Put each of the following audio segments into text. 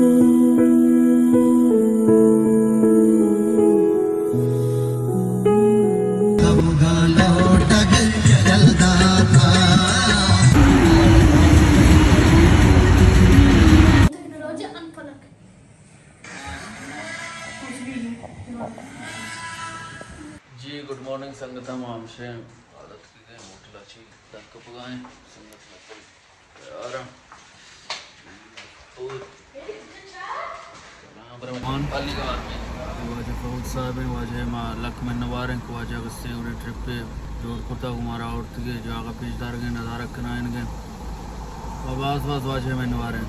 جی، good morning سنگتاں، ما ہمشیں عادت کی گئے ہوٹل اچی در کپگائیں سنگت مکل۔ یار، واجہ فہد صاحب ہیں، واجہ ما لک منوار ہیں کہ واجہ گستے گڑے ٹرپ پہ جوڑ کتا، ہمارا آورتگے جاگہ پیش دارگے، نظارہ کنائنگے۔ و باز باز واجہ منوار ہیں۔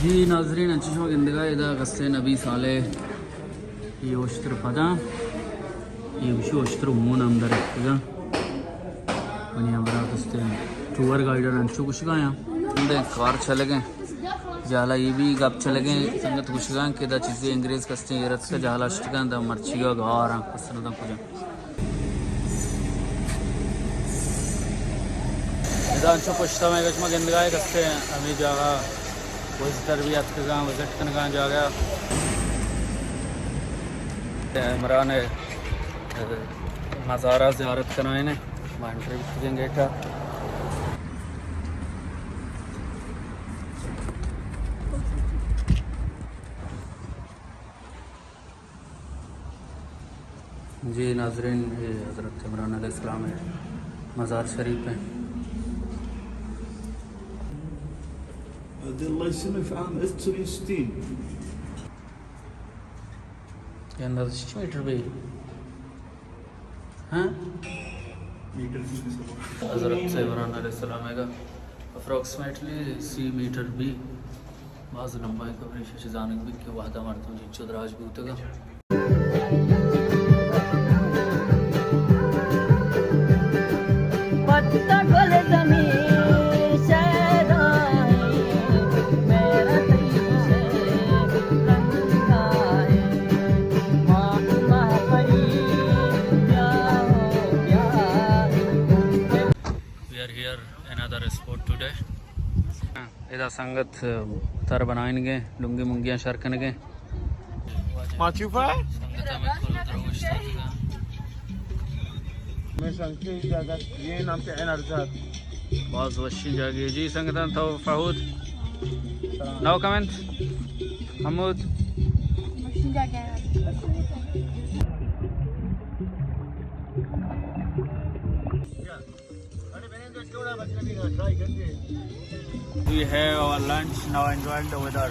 جی ناظرین، انچش شما گندگا ادا گستے نبی صالح یہ اشتر پدا، یہ گوشی اشتر مون اندر اتکگا۔ منی ہمراہ کستے ٹور گائیڈر انچو گوشگا یا۔ اندے کار چلگیں۔ جہلا یہ بھی گپ چلگیں۔ سنگت گوشگا کہ دا چیزیں انگریز کستے یہ رتکا جہلا اشتگا دا مرچیگا گاراں کسر دا کجا۔ ادا انچو پشتا میں گشما گندگا ہے کستے ہمیں جاگہ وزٹر بھی اتکگاں، وزٹ کنگاں جاگہ۔ عمران مزارا زیارت کنائیں، ما انٹری بکتگیں گیٹا۔ جی ناظرین، یہ حضرت عمران علیہ السلام ہے مزار شریف ہے۔ هذه الله يسلمك في عام ألف وتسعمية وستين. یہ اندازہ چھ میٹر بھی؟ ہاں؟ میٹر بھی نہیں سمجھ۔ حضرت عمران علیہ السلام ہے گا اپروکسیمیٹلی سی میٹر بھی۔ باز لمبا ہے، کبریش چہ زانگ بیت کہ وہدا مردم چنچو دراج بوتگا۔ پتہ گل زمین شیدائیں، میرا تئی شے رنگائیں، ماہ ماہ پری بیا ہو بیا۔ We are here another spot today. ادا سنگت تر بنائینگے، لنگی منگیاں شر کنگے۔ ما چوپا؟ میں سنگتے جاگہ، یہ نام پہ این ارزاد۔ باز وشی جاگہ۔ جی سنگتاں، تو فہود؟ نو کمنٹ؟ حمود؟ وشی جاگہ۔ We have our lunch, now enjoying the weather.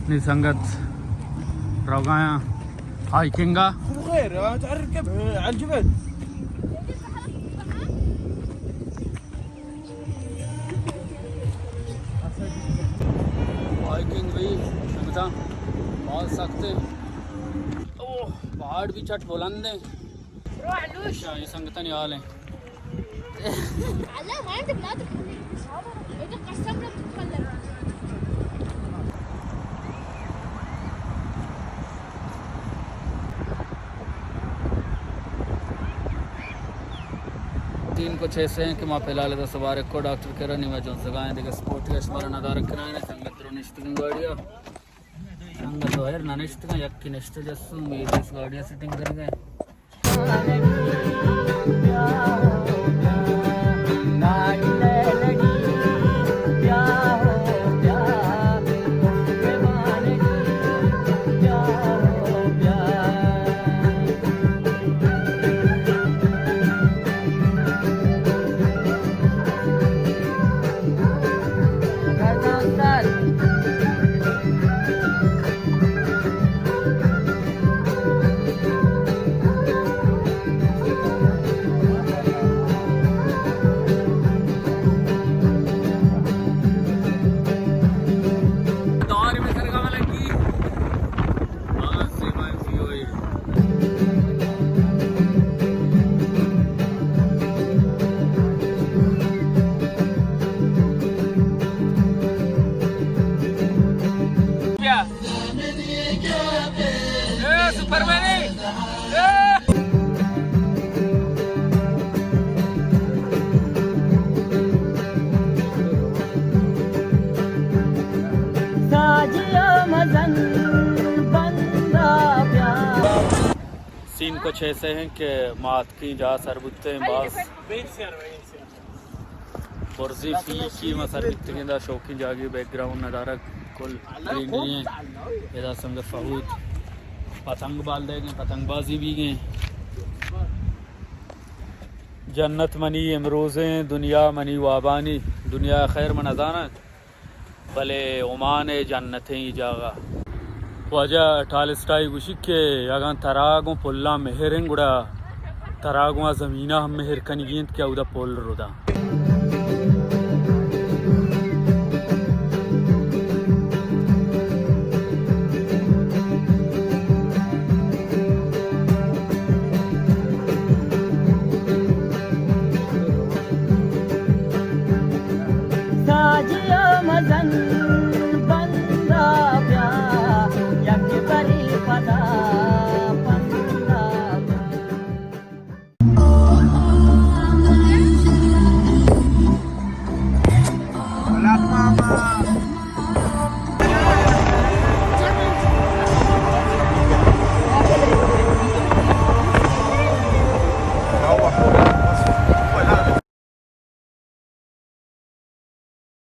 نی سنگت روگایاں ہائیکنگا۔ خير، تعرف كيف على الجبل. ہائیکنگ بھی سنگتاں بہت سخت ہے۔ اوہ، پہاڑ بھی چٹ بلند ہیں۔ اچھا، یہ سنگتانی حال ہیں۔ دین کچھ ایسے ہیں کہ ما فی الحال ادا سوار کو ڈاکٹر کرا نی، ما جنزگا ہیں، دیگہ سپورٹ کا شمارا ندارہ کنائیں۔ سنگت درو نشتگیں گاڑیا، سنگت تو ہر نہ نشتگاں، یکی نشتہ جسو، میری اس گاڑیا سیٹنگ کر گئے۔ سین کچھ ایسے ہیں کہ ما اتکیں جاہ سر بوتیں، باز برزی فیکی ما سر بیتگیں، دا شوقیں جاگے، بیک گراؤنڈ ندارہ کل گرینری ہیں۔ ادا سنگت فہود پتنگ بال دے گئے، پتنگ بازی بھی گئے۔ جنت منی امروزیں، دنیا منی وابانی۔ دنیا خیر من نزاناں، بلے عمان ء جنتیں ای جاگہ۔ واجہ ٹالسٹائی گوشی کہ اگاں ترا گوں پلاں مہر انت، گڑا ترا گوں آ زمیناں ہم مہر کنگی انت کہ اودا پل رداں۔ ساجی ء مزن